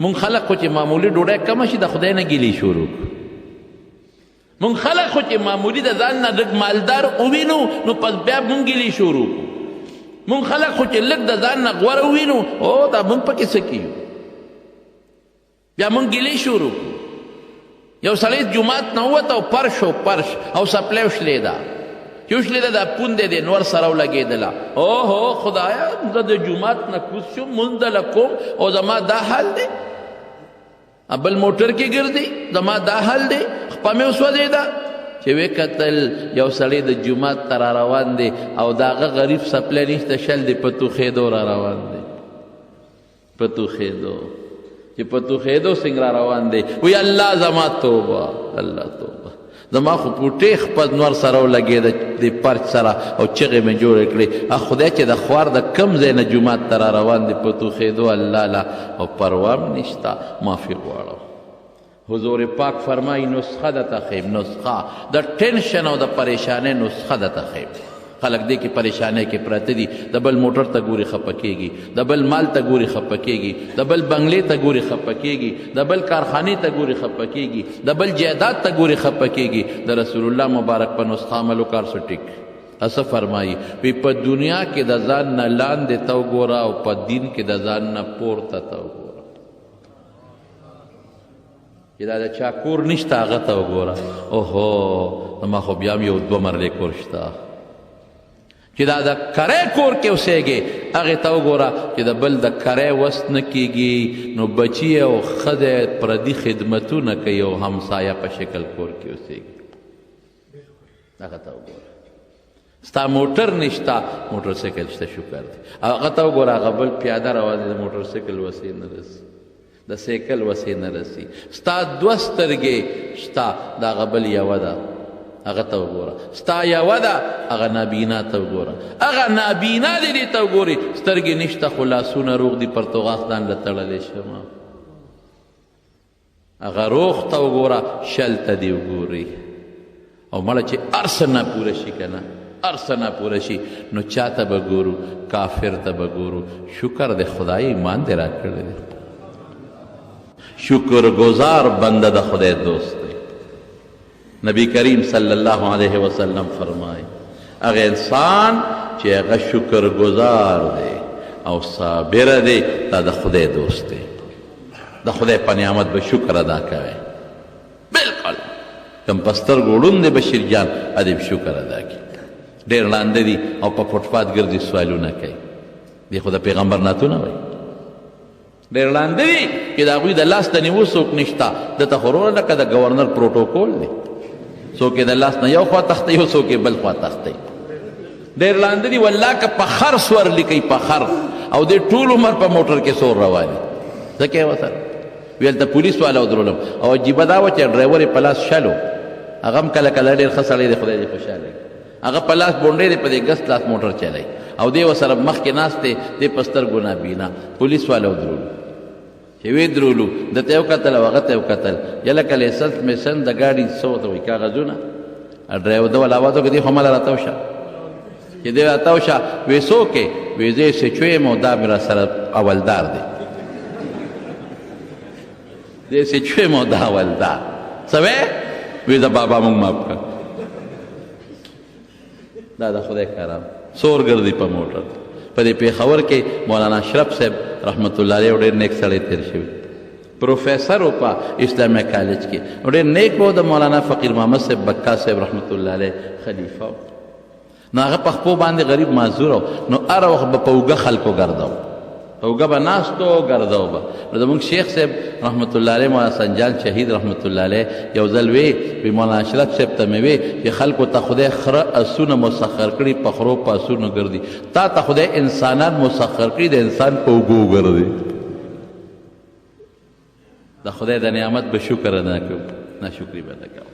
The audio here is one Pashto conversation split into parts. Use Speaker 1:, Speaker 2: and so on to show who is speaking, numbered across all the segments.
Speaker 1: مونږ خلک خو چې معمولي ډوډۍ کمه شي د خدای نه ګیلې شروع کړو. مونږ خلک خو چې معمولي د ځان نه لږ مالدار ووینو نو پس بیا مونږ ګیلې شروع کړو. مونږ خلک خو چې لږ د ځان نه غوره ووینو، او دا مونږ پکې څه کیو، بیا مونږ ګیلې شروع کړو. یو سړی جومات نه ووت او پرش او پرش او څپلۍ وشلېده، چې وشلېده دا پوندې دی نور سره ولګېدله. اوهو خدایه، زه د جومات نه کوز شوم، مونځ دله کوم او زما دا حال دی، بل موټر کې ګرځي، زما دا حال دی، خپه مې وسوځېده. چې ویې کتل یو سړی د جومات ته را روان دی او د هغه غریب څپلی نشته، شل دی په توخېدو را روان دی، په توخېدو، چې په توخېدو څنګه را روان دی، وی الله زما توبه، الله توبه، زما خو پوټې خپل نور سره ولګېده دې پرچ سره او چغې مې جوړې کړې. خدای چې د خوار د کم ځای نه جومات ته را روان دی په توخېدو، الله له او پروا هم نشته، معافي غواړم. حضور پاک فرمایي نسخه درته ښیم، نسخه د ټینشن او د پریشانۍ نسخه درته ښیم. خلک دې کې پریشانۍ کې پراته دي، د بل موټر ته ګوري خفه کېږي، د بل مال ته ګوري خفه کېږي، د بل بنګلې ته ګوري خفه کېږي، د بل کارخانې ته ګوري خفه کېږي، د بل جایداد ته ګوري خفه کېږي. د رسول الله مبارک په نسخه عمل وکړ څه ټیک. څه فرمایي؟ وی په دنیا کې د ځان نه لاندې ته وګوره او په دین کې د ځان نه پورته ته وګوره. چې دا د چا کور نشته هغه ته وګوره، اوهو زما خو بیا هم یو دوه مرلې کور شته. چې دا د کرې کور کې اوسېږي هغې ته وګوره چې د بل د کرې وس نه کېږي نو بچي او ښځی پردي خدمتونه کوي او همسایه په شکل کور کې اوسېږي، هغه ته وګوره. ستا موټر نشته، موټر سایکل شته، شکر دی. هغه ته وګوره، هغه بل پیاده روان دی، د موټر سایکل وسې نه رسي، د سایکل وسې نه رسي. ستا دوه سترګې شته، د هغه بل یوه ده، هغه ته وګوره. ستا یوه ده، هغه نابینا ته وګوره، هغه نابینا دی دې ته وګوري، سترګې نشته خو لاسونه روغ دي، پرتوغاښ ځان له تړلی شمه. هغه روغ ته وګوره، شل ته دې وګوري. او مړه چې هر څه ناپوره شي که نه، هر څه ناپوره شي نو چا ته به ګورو؟ کافر ته به ګورو. شکر دی خدای ایمان دې راکړی دی. شکر گزار بنده د خدای دوست دی. نبی کریم صلی الله علیه وسلم فرمایي هغه انسان چې هغه شکر گزار دی او صابر دی، دا د خدای دوست دی. د خدای په نعمت به شکر ادا کوي. بالکل کم په سترګو ړوند دی بشیر جان، ادې به شکر ادا کړي. ډېر ړانده دي او په فوټپات ګرځي سوالونه کوي، دی خو د پیغمبر نعتونه وایي. ډېر ړانده دي چې د هغوی د لاس د نیو څوک نشته. ده ته خو وروره لکه د ګورنر پروټوکول دی، څوک یې د لاس نه یو خوا تښتوي او څوک یې بل خوا تښتوي. ډېر ړانده دي والله که په خر سورلي کوي، په خر، او دې ټول عمر په موټر کې سور روان دي. ځکه یې ورسره ویل ته پولیس والا ودرولم. او عجیبه دا وه چې ډرایور یې په لاس شلو، هغه هم کله کله ډېر ښه سړی دی، خدای دې خوشحاله کړي. هغه په لاس بونډې دی، په دې ګس لاس موټر چلی او دی ورسره مخکې ناست دی، دی په سترګو نابینا. پولیس والا ودرولو، چې ویې درولو ده ته یې وکتل او هغه ته یې وکتل، یا لکه لایسنس میسنس د ګاډي څه ورته وایي کاغذونه. ډرایور ده ولا آواز وکړ، دی خو ماله راتاو شه. چې دی راتاو شه، ویې څوک یې؟ ویې زه یې سچو یم او دا مې راسره اولدار دی. دی سچو یم او دا اولدار. څه ویې؟ ویې زه بابا موږ معاف کړه. دا د خدای کرم سور ګرځي په موټر. په دې پېښور کې مولانا اشرف صاحب رحمت الله علیه ډېر نیک سړی تېر شوی، پروفیسر و په اسلامیه کالج کې، ډېر نیک و. د مولانا فقیر محمد صاحب بکا صاحب رحمت الله علیه خلیفه و. نو هغه په خپو باندې غریب معذور و، نو هره وخت به په اوږه خلکو ګرځاو، په اوږه به ناست و ګرځاو به. نو زموږ شیخ صاحب رحمت الله علیه مولانا سنجان شهید رحمت الله علیه یو ځل وی، وی مولانا اشرف صاحب ته مې وی چې خلکو ته خدای خره اسونه مسخر کړي، په خرو په اسونو ګرځي، تا ته خدای انسانان مسخر کړي، د انسان په اوږو ګرځي. د خدای د نعمت به شکر ادا کوو، ناشکري به نه کوو.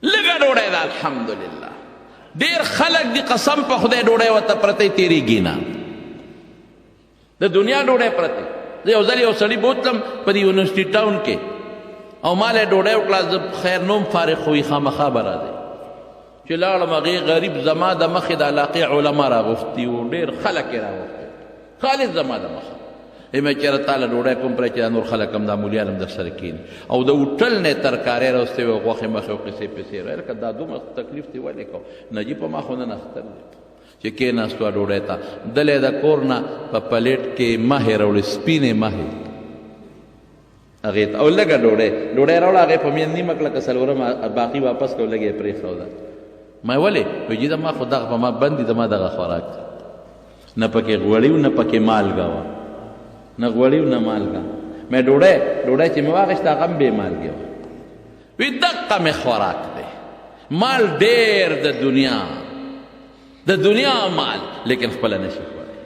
Speaker 1: لږه ډوډۍ ده الحمدلله. ډېر خلک دي قسم په خدای ډوډۍ ورته پرته تېرېږي نه، د دنیا ډوډۍ پرته. زه یو ځل یو سړي بوتلم په دې یونیورسټي ټاون کې او ما له ډوډۍ وکړه، زه خیر نوم فارغ خو یې خامخا به راځي. چې لاړم هغې غریب زما د مخې د علاقې علما راغوښتي وو، ډېر خلک یې راغوښتي، خالص زما د مخه. مې چېرې تا له ډوډۍ کوم پرې چې دا نور خلک هم دا مولیان هم در سره کښېني او د هوټل نه یې ترکارۍ راوستې وې، غوښې مخې او قصې پسې لکه دا دومره تکلیف دې ولې کو؟ نه جي په ما خو نن اختر دی. چې کېناستو ډوډۍ ته، دلی د کور نه په پلیټ کې مهې راوړې، سپینې مهې هغې ته، او لږه ډوډۍ ډوډۍ راوړه، هغې په مین نیمه کړه که څلورمه باقي واپس کړه، لږه یې پرېښوده. ما ولې؟ وایي جي زما خو دغه په ما بند دي، زما دغه خوراک دی، نه پکې غوړي نه پکې مالګه وه، نه غوړي نه مالګه. مې ډوډۍ ډوډۍ چې مې واخیسته هغه هم بې مالګې وه. وی دقه مې خوراک دی، مال ډېر د دنیا، د دنیا مال، لیکن خپله نشي خوړی.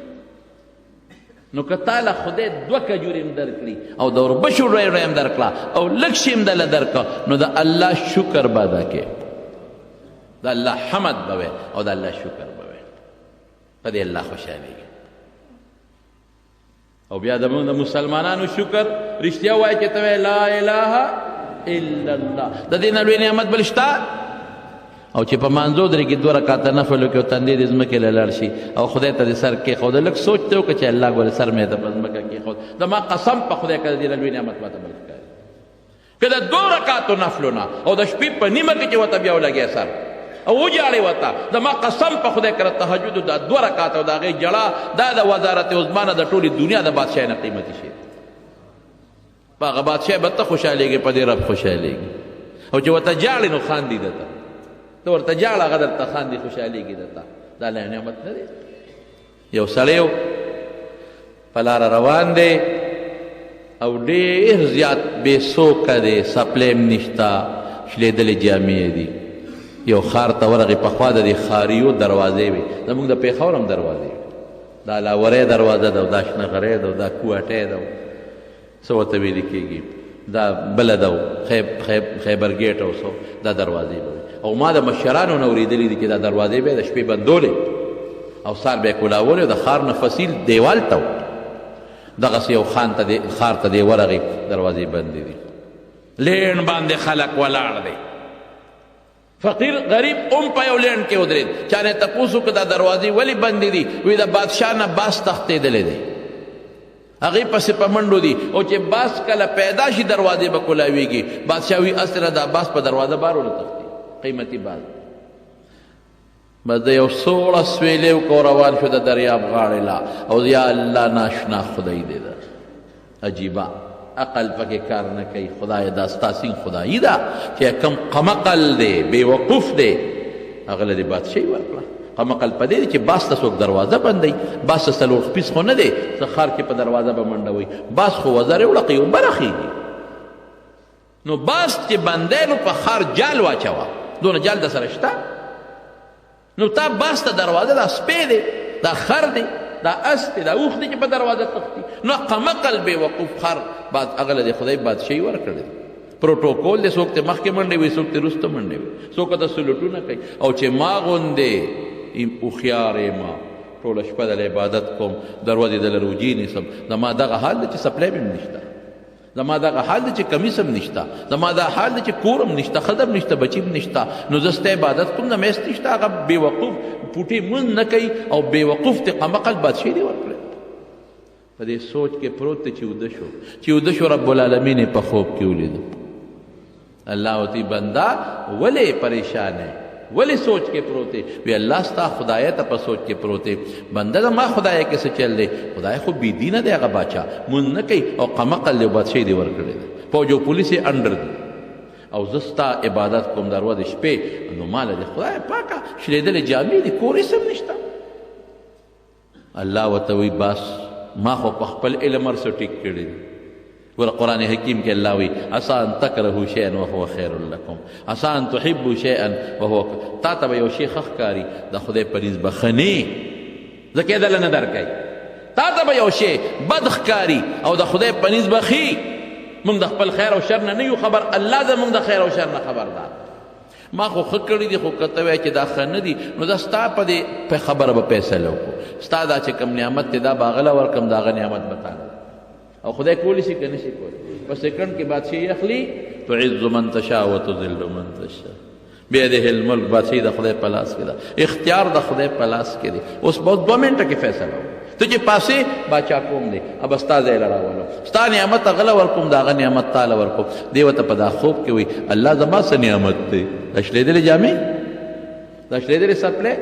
Speaker 1: نو که تا له خدای دوه کجورې هم درکړي او د اوربشو ډوډۍ هم درکړه او لږ شی هم دله درکړه، نو د الله شکر به ادا کړې، د الله حمد به وې او د الله شکر به وې، په دې الله خوشحالېږي. او بیا د موږ د مسلمانانو شکر رښتیا وایي چې ته وایې لا اله الا الله، د دې نه لوی نعمت بل شته؟ او چې په مانځو درېږي دوه رکعته نفل وکړي او تندې دې ځمکې له لاړ شي او خدای ته دې سر کېښود، لږ سوچ ته وکړه چې الله ګوره سر مې ته په ځمکه کېښود، زما قسم په خدای که د دې نه لوی نعمت ماته بل ښکاري. که د دوه رکعتو نفلونه او د شپې په نیمه کې چې ورته بیا ولګې سر او وژاړې ورته، زما قسم په خدای که د تهجدو دا دوه رکعته او د هغې ژړا دا د وزارت عظما نه د ټولې دنیا د بادشاهۍ نه قیمتي شی دی. په هغه بادشاه به ته خوشحالېږې، په دې رب خوشحالېږي. او چې ورته ژاړې نو خاندي درته، ته ورته ژاړه هغه درته خاندي، خوشحالېږي درته. دا لوی نعمت نه دی؟ یو سړی و په لاره روان دی او ډېر زیات بې څوکه دی، څپلۍ هم نشته، شلېدلې جامې یې دي. یو ښار ته ورغی، پخوا د دې ښاریو دروازې وې، زموږ د پېښور هم دروازې وې، دا لاورۍ دروازه ده او دا شنه غری ده او دا کوټۍ ده، څه ورته ویل کېږي، دا بله ده، خیبر ګیټ او څه، دا دروازې به وې. او ما د مشرانو نه اورېدلي دي چې دا دروازې به یې د شپې بندولې او سهار به یې کولاولې او د ښار نه فصیل دیوال ته و. دغسې یو خان ته دی، ښار ته دی ورغی، دروازې بندې دي، لین باندې خلک ولاړ دی، فقیر غریب هم په یو لین کې ودرېد. چا نه تپوس وکړ دا دروازې ولې بندې دي؟ وی د بادشاه نه باز تښتېدلی دی، هغې پسې په منډو دي، او چې باز کله پیدا شي دروازې به کولاویږي. بادشاه وی اسره دا باز په دروازه بار ونه تښتي، قیمتي باز. بس د یو سوړه سویلې وکړو، روان شو د دریاب غاړې لا، او یا الله ناشنا خدای دی ده، عجیبه عقل پکې کار نه کوي. خدای دا ستا سین خدایي ده چې کم قمقل دی، بې وقوف دی، هغه له دې بادشاهي ورکړه. قمقل په دې دی چې باز ته څوک دروازه بندوي، باز ته څلور خپیز خو نه دی څه ښار کې په دروازه به منډوي، باز خو وزرې وړقوي او بره خېږي. نو باز چې بندی نو په ښار جال واچوه، دونه جال د سره شته، نو تا باز ته دروازه، دا سپی دی، دا خر دی، دا اس دی، دا اوښ دی چې په دروازه تښتي. نو قمقل بې وقوف خر بعد هغه له دې خدای بادشاهي ورکړې. پروتوکول دی، څوک ته مخکې منډې وي، څوک ته وروسته منډې وي، څوک ته سلوټونه کوي. او چې ما غوندې هوښیار یم، ټوله شپه دله عبادت کوم، دروازې دله روجې نیسم، زما دغه حال دی چې څپلۍ مې هم نشته، زما دغه حال دی چې کمیس هم نشته، زما دا حال دی چې کور هم نشته، ښځه هم نشته، بچي هم نشته، نو زه ستا عبادت کوم، نه مې نشته. هغه بې وقوف پوټې مونځ نه کوي او بې وقوف ته قمقل بادشاهي دی ورکړی. په دې سوچ کې پروت دی چې وده شو، چې وده شو رب العالمین یې په خوب کې ولید. الله ورته بنده ولې پریشان یې، ولې سوچ کې پروت یې؟ وی الله ستا خدای ته په سوچ کې پروت یې. بنده زما خدای کې څه چل دی؟ خدای خو بې دینه دی، هغه باچا مونځ نه کوي او قمقل دی، بادشاهي دی ورکړې ده، فوج او پولیس یې انډر دي، او زه ستا عبادت کوم د ورځې شپې، نو ما له دې خدای پاکه شلېدلې جامې دي، کور یې سم نشته. الله ورته وایي بس ما خو په خپل علم هر څه ټیک کړي دي. ګوره قرآن حکیم کې الله وایي عسى ان تکرهوا شیئا وهو خیر لکم عسى ان تحبوا شیئا وهو، تا ته به یو شی ښه ښکاري، د خدای په نزد به ښه نه، ځکه یې دله نه درکوي. تا ته به یو شی بد ښکاري او د خدای په نزد به ښي. موږ د خپل خیر او شر نه نه یو خبر، الله زموږ د خیر او شر نه خبر ده. ما خو ښه کړي دي، خو که ته وایې چې دا ښه نه دي، نو دا ستا په دې په خبره به فیصله وکړو. ستا دا چې کوم نعمت دی دا به هغه له ورکړم، د هغه نعمت به تا له ورکړم. او خدای کولی شي که نه شي کولی؟ په سیکنډ کې بادشاهي اخلي، تعز من تشاء وتذل من تشاء بيده الملک. بادشاهي د خدای په لاس کې ده، اختیار د خدای په لاس کې دی. اوس به 2 منټه کې فیصله وکړو. ته چې پاسې باچا کوم دی، اب ستا ځای له راولم، ستا نعمت هغه له ورکوم، د هغه نعمت تا له ورکوم. دی ورته په دا خوب کې وایي الله زما څه نعمت دی؟ دا شلېدلې جامې، دا شلېدلې څپلۍ،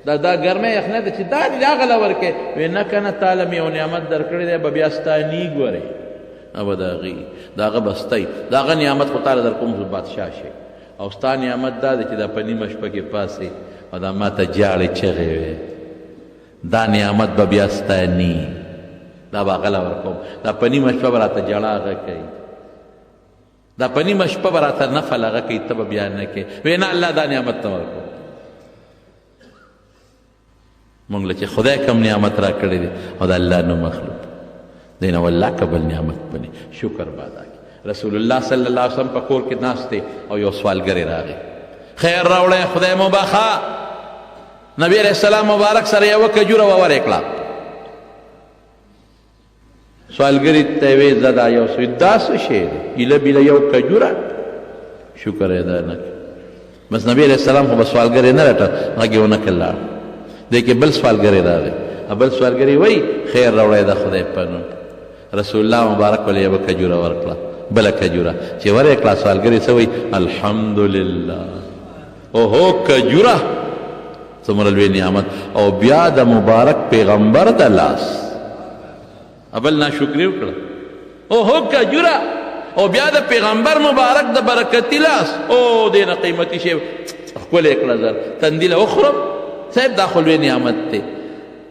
Speaker 1: دا دا ګرمه یخنه ده چې دا دې هغه له ورکې. وایي نه که نه، تا له مې یو نعمت درکړی دی، به بیا ستا نی ګورې، به د هغې د هغه به ستی، د هغه نعمت خو تا له درکوم، زه بادشاه شې. او ستا نعمت دا دی چې دا په نیمه شپه کې پاڅې او دا ما ته جاړې چغې وې، دا نعمت به بیا ستا نی، دا به هغه له ورکوم. دا په نیمه شپه به راته ژړا هغه کوي، دا په نیمه شپه به راته نفل هغه کوي، ته به بیا نه کوې. وایي نه الله دا نعمت نه ورکوم. مونږ له چې خدای کوم نعمت راکړی دی او د الله نوم اخلو، دی نه والله که بل نعمت بني شکر به ادا کړي. رسول الله صلی الله علیه وسلم په کور کې ناست دی او یو سوالګری راغی، خیر راوړی خدای مو بخښه. نبی علیه السلام مبارک سره یوه کجوره ورې کړه. سوالګری ته وی زه دا یو څه دا څه شی دی، ایله بیله یو کجوره، شکر ادا نه کړ. بس نبی علیه السلام خو به سوالګری نه رټه، غږ یې ونه کړ، لاړ. دې کې بل سوالګری راغی، بل سوالګری وایي خیر راوړی د خدای په نوم. رسول الله مبارک ولې یوه کجوره ورکړه، بله کجوره چې ورې کړه، سوالګری څه وایي؟ الحمدلله. اوهو کجوره څومره لوی نعمت. او بیا د مبارک پیغمبر د لاس ابل ناشکري وکړه، اوهو کجوره، او بیا د پیغمبر مبارک د برکتي لاس، او دې نه قیمتي شی ښکلی کړه، زر تندي له وخورم صاحب، دا خو لوی نعمت دی،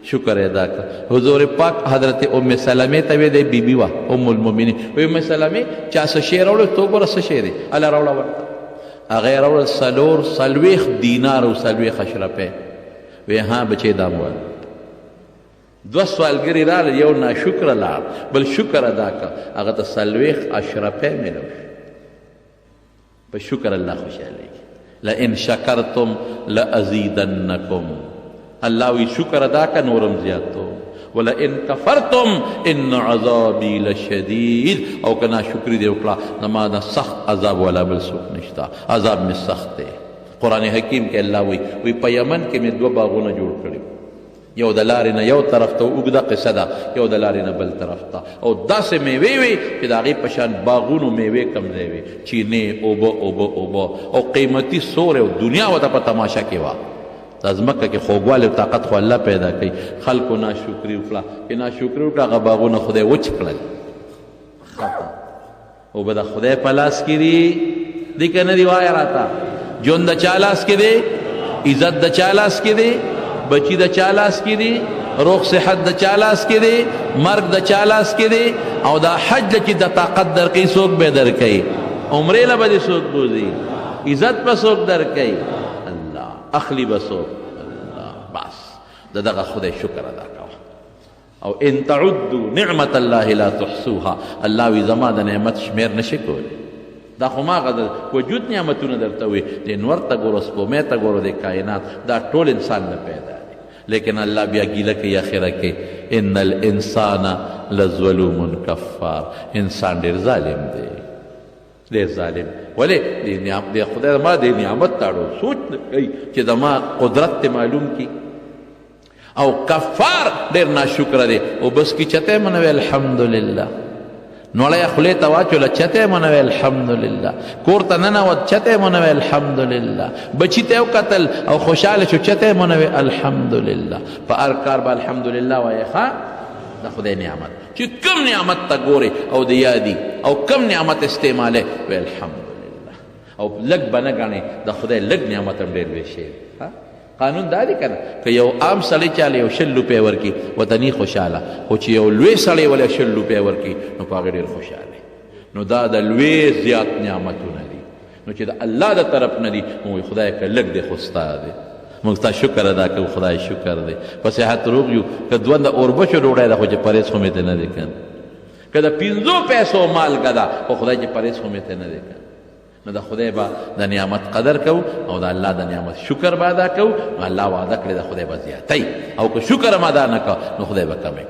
Speaker 1: شکر ادا کړه. حضور پاک حضرت ام سلمې ته وی دی، بیبي وه ام المؤمنین، وی ام سلمې چا څه شی راوړی ته وګوره څه شی دی، هله راوړه ورته. هغه یې راوړل 44 دینار او 40 اشرفۍ. وی ها بچې دا مو ورکړه. دوه سوالګري راغلل، یو ناشکره لاړ، بل شکر ادا کړ، هغه ته 40 اشرفۍ میلاو شو. په شکر الله خوشحالېږي. لئن شکرتم لأزیدنکم، الله وی شکر ادا کړه نورم زیاتو. ولئن کفرتم ان عذابی لشدید، او که ناشکري دې وکړه زما د سخت عذاب ولا بل څوک نشته، عذاب مې سخت دی. قرآن حکیم کې الله وی وی په یمن کې مې دوه باغونه جوړ کړي، یو د لارې نه یو طرف ته اوږده قصه ده، یو د لارې نه بل طرف ته، او داسې میوې وې چې د هغې په شان باغونو میوې کم ځای وې، چینې، اوبه اوبه اوبه، او قیمتي سوری، او دنیا ورته په تماشه کې وه. دا ځمکه کې خوږوالی او طاقت خو الله پیدا کوي. خلکو ناشکري وکړه، چې ناشکري وکړه هغه باغونه خدای وچ کړل، ختم. اوبه د خدای په لاس کې دي، دي که نه دي؟ وایه راته. ژوند د چا لاس کې دی؟ عزت د چا لاس کې دی؟ بچی د چا لاس کې دی؟ روغ صحت د چا لاس کې دی؟ مرګ د چا لاس کې دی؟ او دا حج چې د طاقت درکوي څوک به درکوي؟ عمرې له به دې څوک بوځي؟ عزت به څوک درکوي؟ الله. اخلي به څوک؟ الله. بس د دغه خدای شکر ادا کوه. او ان تعدوا نعمت الله لا تحصوها، الله وی زما د نعمت شمیر نشي کولی. دا خو ما غد وجود نعمتونه درته وي، د نور ته ګورو، سپومې ته ګورو، د کائنات دا ټول انسان نه پیدا دي. لیکن الله بیا ګیله کوي اخره کې، ان الانسان لظلوم کفار، انسان ډیر ظالم دی، ډیر ظالم. ولې د خدای ما د نعمت تاړو سوچ نه کوي چې زما قدرت ته معلوم کی. او کفار ډیر ناشکر دی، او بس کی چته منوي الحمدلله، نوړی خولې ته واچوله چته منوي الحمدلله، کور ته ننوت چته منوي الحمدلله، بچی ته وکتل او خوشحاله شو چته منوي الحمدلله. په هر کار به الحمدلله وایې. ښه د خدای نعمت چې کوم نعمت ته ګورې او د یادي او کوم نعمت استعمالې وایې الحمدلله. او لږ به نه ګڼې، د خدای لږ نعمت هم ډېر لوی شی دی. قانون دا دی که نه، که یو عام سړی چاله یو 20 روپۍ ورکړي ورته نی خوشحاله، خو چې یو لوی سړی ولې 20 روپۍ ورکړي نو په هغې ډېر خوشحاله. نو دا د لوی زیات نعمتونه دي، نو چې د الله د طرف نه دي، نو خدای که لږ دی خو ستا دی، موږ ستا شکر ادا کوو، خدای شکر دی په صحت روغ یو. که دوه د اوربشو ډوډۍ ده خو چې پرهېز خو مې ته نه دی که نه، که د 5 پیسو مالګه ده خو خدای چې پرهېز خو مې ته نه دی که نه. نو د خدای به د نعمت قدر کوو او د الله د نعمت شکر به ادا کوو. نو الله وعده کړې ده خدای به زیاتوي، او که شکر هم ادا نه کړو نو خدای به کموي.